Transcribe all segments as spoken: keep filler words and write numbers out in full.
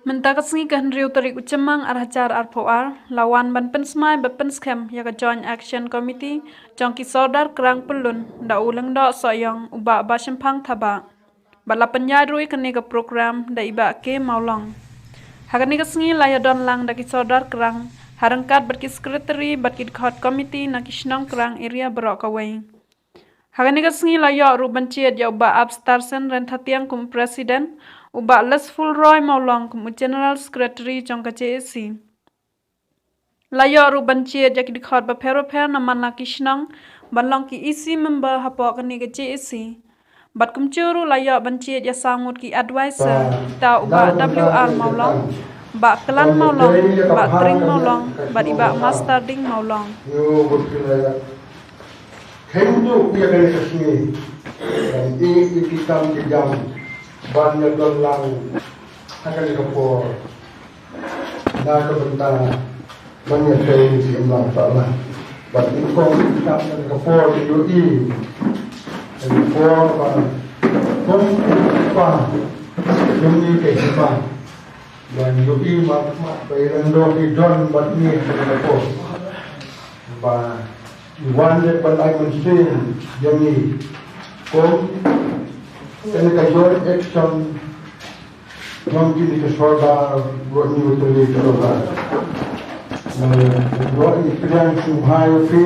Mynta ka sngi ka hynriew tarik u Jymmang ar hajar arphew ar, la wan ban pynsmai bad pynskhem ïa ka Joint Action Committee jong ki Sordar Krang Pyllun da u Lyngdoh Sohiong, u Bah Bashemphang Thabah. Bad la pynïaid ruh ïa kane ka program da i Bah K Mawlong. Ha kane ka sngi la ïadon lang da ki Sordar Krang, ha ryngkat bad ki Secretary bad ki dkhot committee na ki shnong Krang area baroh kawei. Ha kane ka sngi la ïoh ruh ban jied ïa u Bah Abstarsen Rentatiang kum u President, u Bah Lesful Roy Mawlong kum u General Secretary jong ka J A C. La ïoh ruh ban jied ïa ki dkhot bapher bapher na man la ki shnong ban long ki E C member hapoh kane ka J A C. Bad kumjuh ruh la ïoh ban jied ïa saw ngut ki advisor, kita u Bah W R Mawlong, Bah Klan Mawlong, Bah Tring Mawlong bad i Bah Master Ding Mawlong. Khyndiat ïa kane ka sngi ban ïeit ïa ki kam ki jam ban ïadon lang ha kane ka por na ka bynta ban ïathuh ïa ki imlang sahlang. Bad nyngkong ki kam ha kane ka por ki ïohi ha kane ka por ba kum u kpa jong ngi ka hima ban ïohi markhmat ba i Lyngdoh i don bad ngi ha kane ka por. Ba i wan leh ban ai mynsiem ïa ngi kum kane ka joint action jong kine ki sordar, ruh ngi u tylli ki sordar. Ngi ruh ngi pdiang sngewbha ïa phi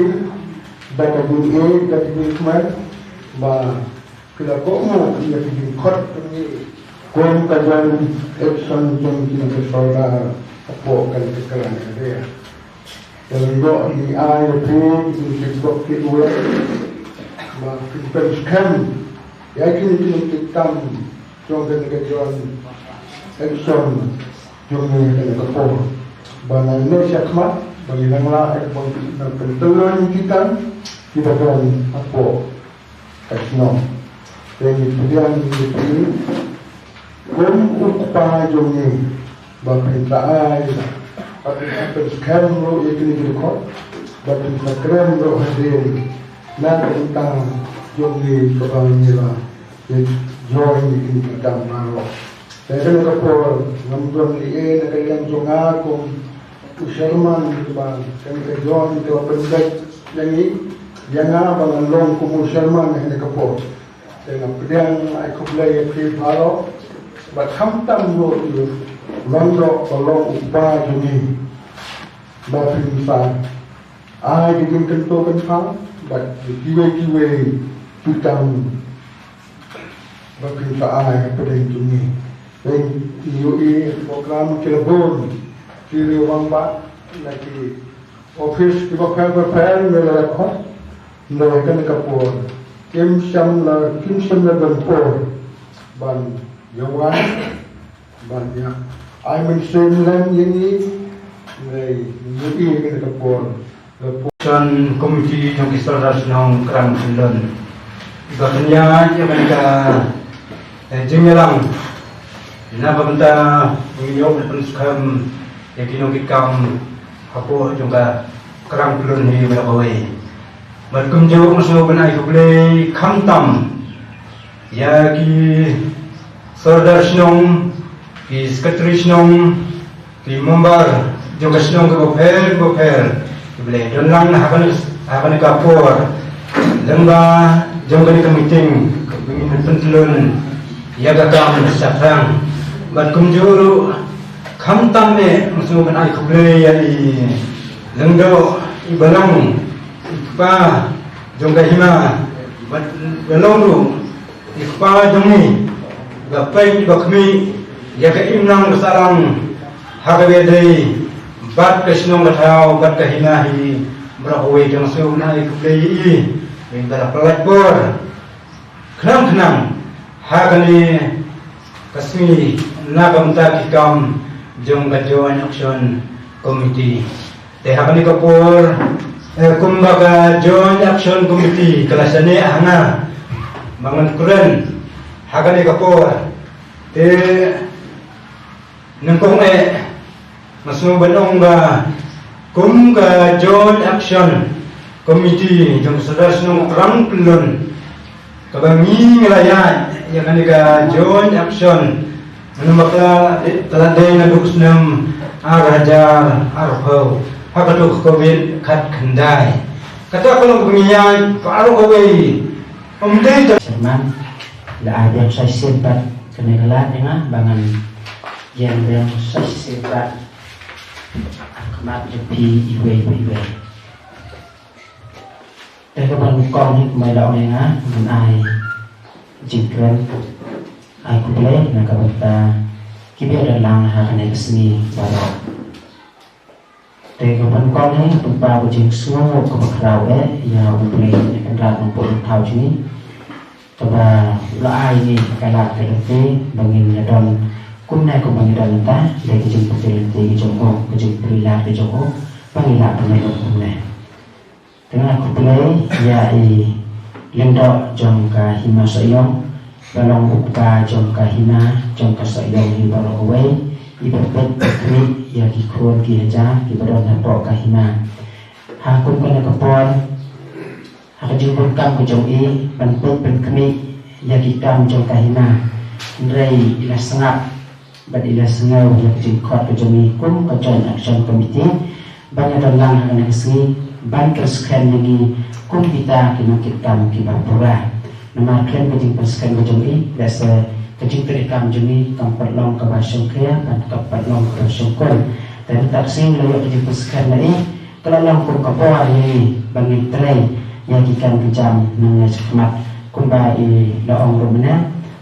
da ka jingïeit, da ka jingkmen ba phi la kohnguh ïa ka jingkhot jong ngi kum ka joint action jong kine ki sordar hapoh kane ka Krang area. Te lok ngi ai ïa phi ki jingtip bok ki duwai ba phin pynskhem ïa kine ki jingtip tam jong kane ka joint action jong ngi ha kane ka por. Ba nang ïaid shakhmat ba ngi nang lah ban pyntyllun ïa ki kam kiba don hapoh ka shnong. Te ngi pdiang ïa phi kum u kpa jong ngi ba phin sa ai, ba phin sa pynskhem ruh ïa kine ki dkhot, ba phin sa kren ruh hadien na ka bynta jong ngi kaba ngi la ïa join ïa kine ki kam baroh. Te kane ka por ngam don lei na ka liang jong nga kum u chairman ba kane ka join ka pynbeit ïa ngi, ïa nga ba ngan long kum u chairman ha kane ka por. Te nga pdiang ai khublei ïa phi baroh bad khamtam ruh ïa u Lyngdoh ba long u kpa jong ngi ba phin sa ai ki jingkyntu kynpham bad kiwei kiwei ki kam ba phin sa ai hapdeng jong ngi. Te ngi ïohi program ki la bun, ki riew rangbah na ki office kiba pher bapher ngi la khot. Hynrei ha kane ka por kim shym la, kim shym la don por ban ïa wan ban ïa ai mynsiem lem ïa ngi. Hynrei ngi ïohi ha kane ka por Election Committee jong ki Sordar Shnong Krang Pyllun ba pynïaid ïa kane ka, eh, jingïalang na ka bynta ban ïoh ban pynskhem ïa ki nongkitkam hapoh jong ka Krang Pyllun hi baroh kawei. Bad kumjuh nga sngewbha ban ai khublei khamtam ïa ki Sordar Shnong, ki Secretary Shnong, ki member jong ka shnong kiba pher kiba pher kiba la don lang ha kane, ha kane ka por lyngba jong kane ka meeting kaba ngin pyntlun ïa ka kam shaphrang. Bad kumjuh ruh khamtam eh nga sngewbha ban ai khublei ïa i Lyngdoh iba long i kpa jong ka hima bad ba long ruh i kpa jong ngi, ba peit ba khmih ïa ka imlang ka sahlang ha kaba ïadei bad ka shnong ka thaw bad ka hima hi baroh kawei. Te nga sngewbha ban ai khublei ïa i, ïa i ba la pynlait bor khnang khnang ha kane ka sngi na ka bynta ki kam jong ka Joint Action Committee. Te ha kane ka por, eh, kumba ka Joint Action Committee ka la shaniah ha nga ba ngan kren ha kane ka por, te nyngkong eh nga sngewbha ban ong ba kum ka Joint Action Committee jong ka Sordar Shnong Krang Pyllun kaba ngi ngi la ïaid ïa kane ka Joint Action Namar ka la dei naduh u snem ar hajar arphew ha ka duk covid khatkhyndai. Kata ka long ka ngi ïaid ka arphew wei. Ym dei ta. Chairman, la ai biang sa shisien pat kane ka lad ïa nga ba ngan ïeng biang sa shisien pat ha khmat jong phi iwei pa iwei. Te kaba nyngkong hi kumba la ong ïa nga, ngan ai jingkren, ai khublei na ka bynta kiba ïadon lang ha kane ka sngi baroh. Te kaba nyngkong hi, pynpaw ka jingsngewnguh kaba khraw eh ïa U Blei Kynrad Nongpynim Thaw jong ngi, kaba u la ai ïa ngi ka lad ka lynti ba ngin ïadon kumne kumba ngi don mynta, dei ka jingpyntip lynti ka jong u, ka jingpyntip lad ka jong u ba ngi lah ban ïalum kumne. Te nga khublei ïa i Lyngdoh jong ka Hima Sohiong, ba long u kpa jong ka Hima jong ka Sohiong hi baroh kawei, iba peit peit ïa ki khun ki hajar kiba don hapoh ka Hima. Ha kum kane ka por, ha ka jingdonkam ka jong i ban peit ban khmih ïa ki kam jong ka Hima, hynrei i la sngap bad i la sngew ïa ka jingkhot ka jong i kum ka Joint Action Committee ban ïadon lang ha kane ka sngi ban pynskhem ïa ngi kum kita ki nongkitkam kiba pura. Namar khlem ka jingpynskhem ka jong i, lehse ka jingtrei kam jong i kam pat long kaba shongkhia bad kam pat long kaba shongkun. Te mynta ka sngi la ïoh ka jingpynskhem na i, ka la long kum ka bor ïa ngi ba ngin trei ïa ki kam ki jam nangne shakhmat, kumba i la ong ruh mynne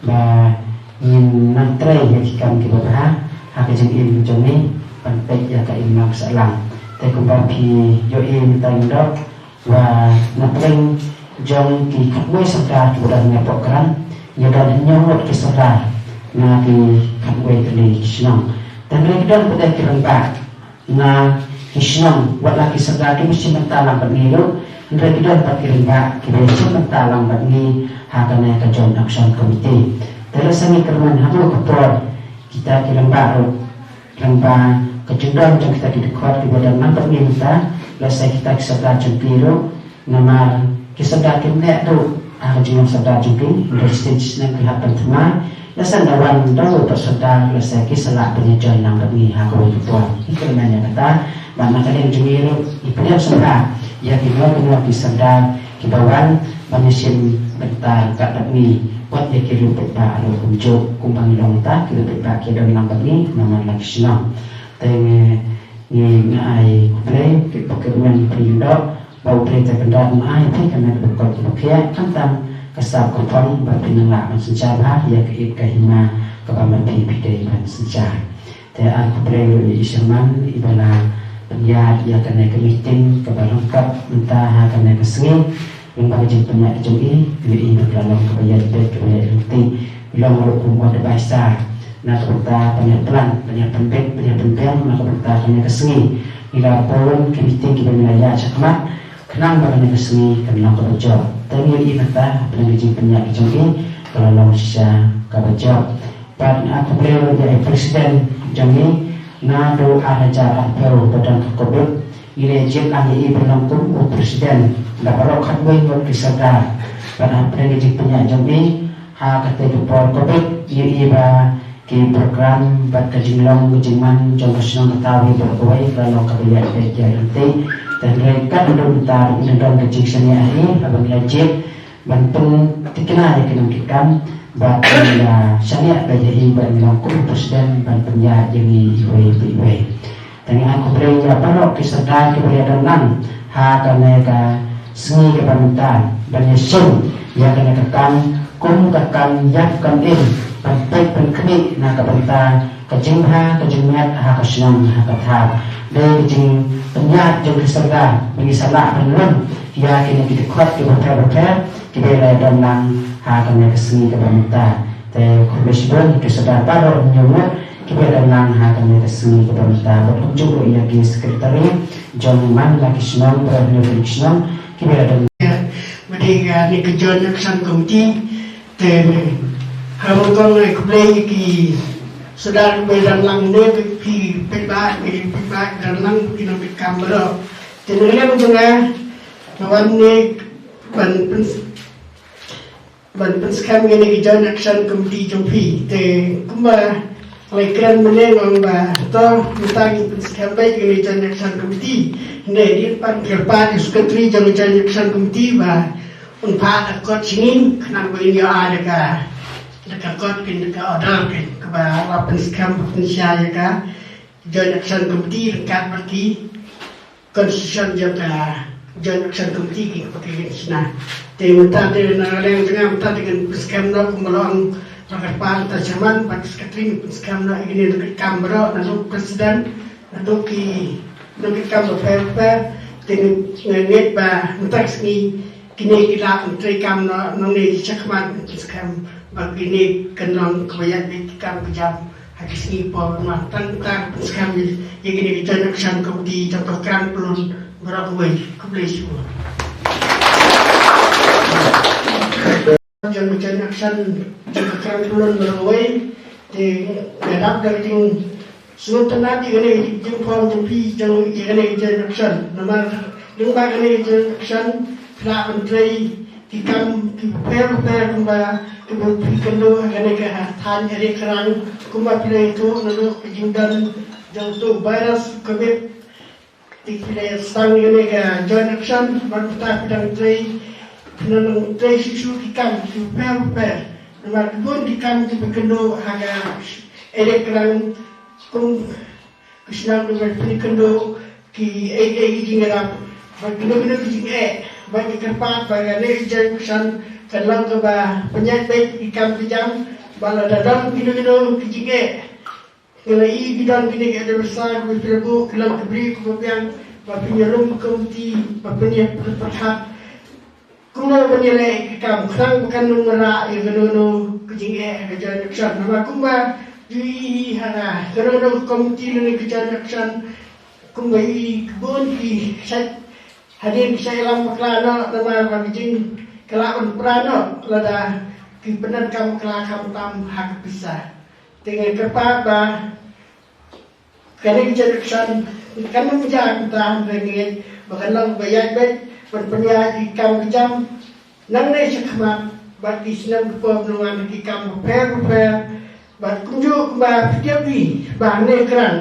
ba ngin nang trei ïa ki kam kiba bha ha ka jingim jong ngi, ban peit ïa ka imlang sahlang. Te kumba phi ïohi mynta, Lyngdoh, wa na pdeng jong ki khatwei sordar kiba don hapoh Kren, ngi don hynñiew ngut ki sordar na ki khatwei tylli ki shnong. Te hynrei ki don pat ki rangbah na ki shnong, wat la ki sordar kiba shim bynta lang bad ngi ruh, hynrei ki don pat ki rangbah kiba shim bynta lang bad ngi ha kane ka Joint Action Committee. Te lehse ngi kyrmen ha kano ka por kita ki rangbah ruh, rangbah ka jingdon jong kita ki dkhot kiba don lang bad ngi mynta, lehse kita ki sordar jong ki ruh, namar ki sordar kim neh ruh ha ka jinglong sordar jong ki, hynrei shisien shisnem ki hap ban thymmai. Lehse ynda wan da u pat sordar, lehse ki sa lah ban ïa join lang bad ngi ha kawei ka por. Ngi kyrmen ïa kata, bad na ka liang jong ngi ruh ngi pdiang sngewbha ïa kino kino ki sordar kiba wan ban ïashim bynta ryngkat bad ngi, wat ïa ki riewpaidbah ruh kumjuh, kumba ngi long mynta ki riewpaidbah ki don lang bad ngi na man la ki shnong. Te ngi, ngi, nga ai khublei, ki, kyrmen ïa phi Lyngdoh, ba U Blei te Kynrad un ai ïa phi kane ka dkhot kaba khiah, khamtam ka sap ka phong, ba phin nang lah ban synshar bha ïa ka ïit ka hima kaba ma phi phi dei ban synshar. Te ai khublei ruh ïa i Sherman iba la pynïaid ïa kane ka meeting kaba ryngkat mynta ha kane ka sngi. Lyngba ka jingpynïaid ka jong i, ngi ïohi ba ka la long kaba ïaid beit kaba ïaid ryntih. I long ruh kum u advisor na ka bynta pynïaid plan, pynïaid pynbeit, pynïaid pynbiang na ka bynta kane ka sngi. Ngi la bun ki meeting kiba ngi la ïaid shakhmat, khnang ba kane ka sngi kan long kaba jop. Te ngi ïohi mynta hapdeng ka jingpynïaid ka jong i, ka la long shisha kaba jop. Bad nga ai khublei ruh ïa i president jong ngi, naduh ar hajar arphew ba don ka covid, ngi la jied lang ïa i ban long kum u president da baroh khatwei ngut ki sordar. Bad hapdeng ka jingpynïaid jong i ha katei ka por covid, ngi ïohi ba ki program bad ka jinglong ka jingman jong ka shnong ka thaw hi baroh kawei ka la long kaba ïaid beit ïaid ryntih. Te hynrei kat haduh mynta ruh ngi don ka jingshaniah hi haba ngi la jied ban pynthikna ïa ki nongkitkam, ba ki la shaniah beit ïa i ba ngi long kum u president ban pynïaid ïa ngi iwei pa iwei. Te ngi ai khublei ïa baroh ki sordar kiba ïadon lang ha kane ka sngi kaba mynta ban ïashim ïa kane ka kam kum ka kam ïap kam im, ban peit ban khmih na ka bynta ka jingbha ka jingmiat ha ka shnong ha ka thaw. Dei ka jingpynïaid jong ki sordar ba ngi sa lah ban lum ïa kine ki dkhot kiba pher bapher kiba la ïadon lang ha kane ka sngi kaba mynta. Te khublei shibun ki sordar baroh hynñiew ngut kiba ïadon lang ha kane ka sngi kaba mynta, bad kumjuh ruh ïa ki secretary jong man la ki shnong, baroh hynñiew tylli ki shnong kiba ïadon. Ba dei kane ka Joint Action Committee. Te haba kong ai khublei ïa ki sordar kiba ïadon lang ne, ki paidbah, ki paidbah don lang, ki nongkitkam baroh. Te na ka liang jong nga, nga wan ne ban pyn, ban pynskhem ïa kane ka Joint Action Committee jong phi. Te kumba Lai kren mynne ong ba to mynta ngi pynskhem beit ïa kane ka Joint Action Committee. Hynrei dei ban kyrpad ïa u Secretary jong ka Joint Action Committee ba un phah da kot sha ngi khnang ba ngin ïoh ai da ka, da ka kot kin, da ka order kin kaba la pynskhem ba pynshai ïa ka Joint Action Committee ryngkat bad ki constitution jong ka Joint Action Committee ki, ki, ki shna. Te mynta te na liang jong nga mynta te ngan pynskhem noh kumba la ong, la kyrpad da u Chairman bad Secretary, ngan pynskhem noh ïa kine ki kam baroh, naduh President, naduh ki, naduh ki kam bapher bapher. Te nga ngeit ba mynta ka sngi kine ki lah ban trei kam noh, nangne shakhmat ngan pynskhem ba kine kan long kaba ïaid beit ki kam ki jam ha ki sngi por, namar tang, tang pynskhem ïa kine ki Joint Action Committee jong ka Krang Pyllun baroh kawei. Khublei shibun. Jong ka Joint Action jong ka Krang Pyllun baroh kawei. Te nga dap da ka jing sngewtynnat ïa kane ka jingform jong phi jong ïa kane ka Joint Action. Namar lyngba kane ka Joint Action phi lah ban trei ki kam kiba pher bapher kumba kiba phi kynduh ha kane ka thaiñ Area Krang, kumba phi la ïathuh naduh ka jingdon jong utu u virus Covid. Te phi la sdang ïa kane ka Joint Action bad mynta phi dang trei, phi dang trei shuh shuh ki kam kiba pher bapher. Namar ki bun ki kam kiba kynduh ha ka Area Krang, kum ka shnong kaba phi kynduh, kiei kiei ki jingïarap bad kino kino ki jingeh, bad nga kyrpad ba kane ka Joint Action kan long kaba pynïaid beit ki kam ki jam. Bad lada don kino kino ki jingeh, nga la ïohi ki don kine ki adviser kiba phi la buh, ki long ki briew kiba biang, ba phin ïarum kum ki, ba phin ïa pyrkhat kumno ban ïaleh ïa ki kam khnang ba kan ym wanrah ïa kano kano ka jingeh ha ka Joint Action. Namar kumba ju ïohi ha kano kano ka committee lane ka Joint Action, kumba ïohi ki bun ki shait, hadien ki shait ïalam bakla noh, namar ba ka jing, ka lah ban pra noh lada ki pyndonkam bakla khamtam ha ka pisa. Te nga kyrpad ba kane ka Joint Action kan ym jia kumta, hynrei nga ngeit ba kan long ba ïaid beit ban pynïaid ïa ki kam ki jam nangne shakhmat bad ki snem ki por ban wan, ki kam bapher bapher. Bad kumjuh kumba phi tip hi ba hangne Krang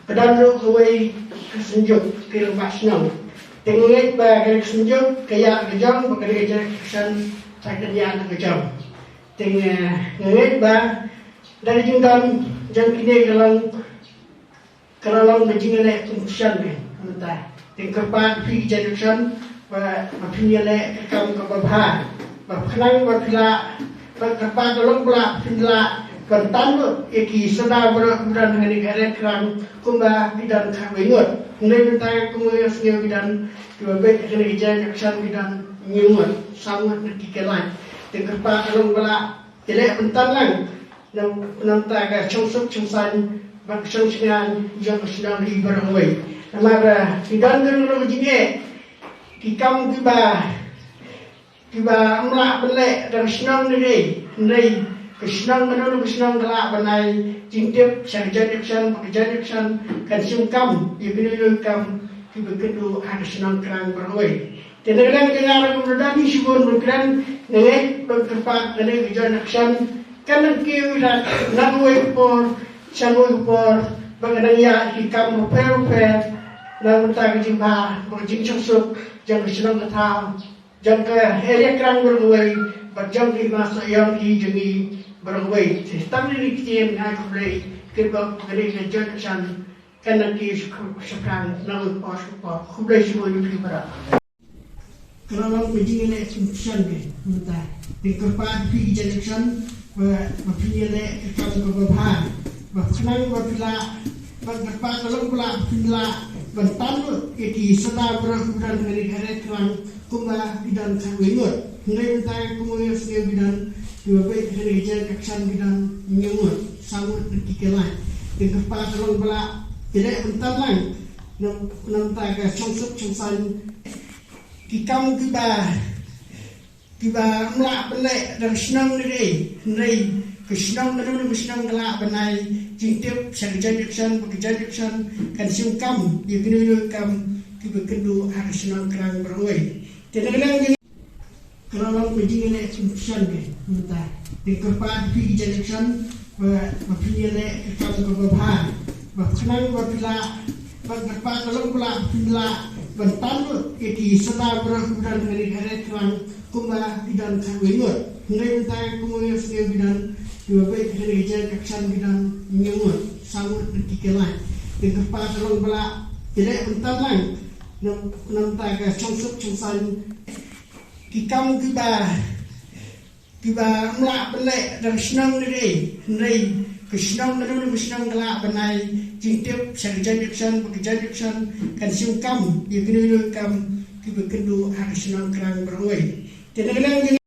ka don ruh kawei ka Synjuk ki Rangbah Shnong. Te nga ngeit ba kane ka Synjuk ka ïaid ka jong, ba kane ka Joint Action ka kan ïaid ka jong. Te nga, nga ngeit ba da ka jingdon jong kine ka long, ka la long ka jingïaleh confusion ne mynta. Te nga kyrpad phi ki Joint Action ba, ba phin ïaleh ka kam kaba bha, ba khnang ba phi lah, ba kyrpad ka long ba lah phin lah ban tan lut ïa ki sordar baroh kiba don ha kane ka Area Krang, kumba ki don khatwei ngut. Hynrei mynta kum nga sngew ki don kiba beit ha kane ka Joint Action ki don hynñiew ngut, saw ngut na ki kyllaiñ. Te nga kyrpad ka long ba lah ïaleh bynta lang na, na bynta ka shongsuk shongsaiñ bad ka shongshngaiñ jong ka shnong hi baroh kawei. Namar, eh, ki don kano kano ka jingeh, ki kam kiba, kiba ym lah ban leh da ka shnong ne dei, hynrei ka shnong kano kano ka shnong ka lah ban ai jingtip sha ka Joint Action, bad ka Joint Action kan shim kam ïa kino kino ki kam kiba kynduh ha ka shnong Krang baroh kawei. Te na ka liang jong nga ruh nga don hi shibun ban kren, nga ngeit ba kyrpad kane ka Joint Action kan nang kiew ïa na kawei ka por sha kawei ka por, ba kan nang ïaid ki kam bapher bapher na bynta ka jingbha bad ka jingshongsuk jong ka shnong ka thaw, jong ka Area Krang baroh kawei bad jong ki hima sohiong ki jong ngi baroh kawei. Te tang kine ki ktien nga ai khublei, kyrpad ba kane ka Joint Action kan nang kiew shaphrang na kawei ka por sha kawei ka por. Khublei shibun ïa phi baroh. Ka la long ka jingïaleh confusion ne mynta. Te nga kyrpad phi ki Joint Action ba, ba phin ïaleh ka kam kaba bha, ba khnang ba phi lah, ba kyrpad ka long ba lah phin lah ban tan lut ïa ki sordar baroh kiba don ha kane ka Area Krang, kumba ki don khatwei ngut. Hynrei mynta kum nga sngew ki don kiba beit ha kane ka Joint Action ki don hynñiew ngut, saw ngut na ki kyllaiñ. Te nga kyrpad ka long ba lah ïaleh bynta lang na, na bynta ka shongsuk shongsaiñ, ki kam kiba, kiba ym lah ban leh da ka shnong ne dei, hynrei ka shnong kano kano ka shnong ka lah ban ai jingtip sha ka Joint Action, bad ka Joint Action kan shim kam ïa kino kino ki kam kiba kynduh ha ka shnong Krang baroh kawei. Te na ka liang jong nga ka la long ka jingïaleh confusion ne mynta. Te nga kyrpad phi ki Joint Action ba ba phi ïaleh ka kam kaba bha, ba khnang ba phi lah, ba kyrpad ka long ba lah phi lah ban tan lut ïa ki sla baroh kiba don ha kane ka rek lang kumba ki don khatwei ngut. Hynrei mynta kum u ïa ki don kiba peit ha kane ka jaiñ ka kshan ki don hynñiew ngut, saw ngut na ki ki lai. Te kyrpad ka long ba lah ïaleh ban tan lang na na bynta ka shongsuk shongsaiñ, ki kam kiba kiba ym lah ban leh da ka shnong ne dei, hynrei ka shnong ka dei ka shnong ka lah ban ai jingtip sha ka jaiñ election ba ka jaiñ election kan shim kam ïa kino kino ki kam kiba kynduh ha ka shnong Krang Barngoi. Te na ka liang jong